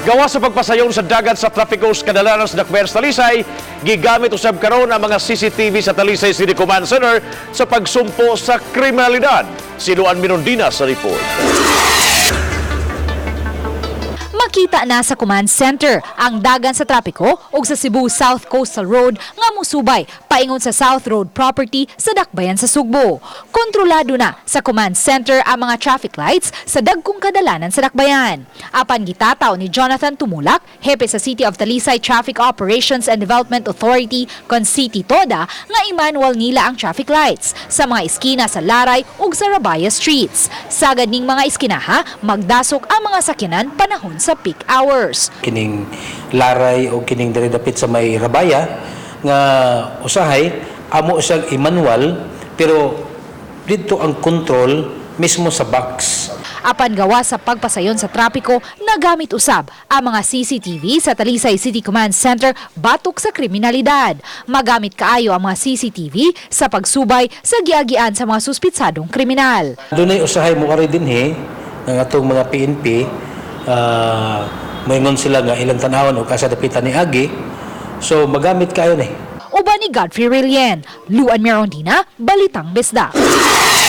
Gawas sa pagpasayon sa dagan sa trapiko sa kadalanan sa dakbayan sa Talisay, gigamit usab karon ang mga CCTV sa Talisay City Command Center sa pagsumpo sa kriminalidad. Si Luan Minondina sa report. Makita na sa command center ang dagan sa trapiko ug sa Cebu South Coastal Road nga musubay paingon sa South Road property sa Dakbayan sa Sugbo. Kontrolado na sa command center ang mga traffic lights sa dagkong kadalanan sa Dakbayan. Apan gitataw ni Jonathan Tumulak, hepe sa City of Talisay Traffic Operations and Development Authority kon City TODA, nga i-manual nila ang traffic lights sa mga iskina sa Laray ug sa Rabaya Streets. Sagad ning mga iskinaha, magdasok ang mga sakyanan panahon sa peak hours. Kining Laray o kining diri dapit sa may Rabaya nga usahay amo siyang i-manual, pero didto ang control mismo sa box. Apan gawas sa pagpasayon sa trapiko, nagamit usab ang mga CCTV sa Talisay City Command Center batok sa kriminalidad. Magamit kaayo ang mga CCTV sa pagsubay sa giagian sa mga suspitsadong kriminal. Dunay usahay mo ari dinhi ng atong mga PNP, moingon sila nga ilang tanawon og asa dapitan ni agi, so magamit kayo ni. Uban ni Godfrey Relien, Luan Mirondina, Balitang Bisdak.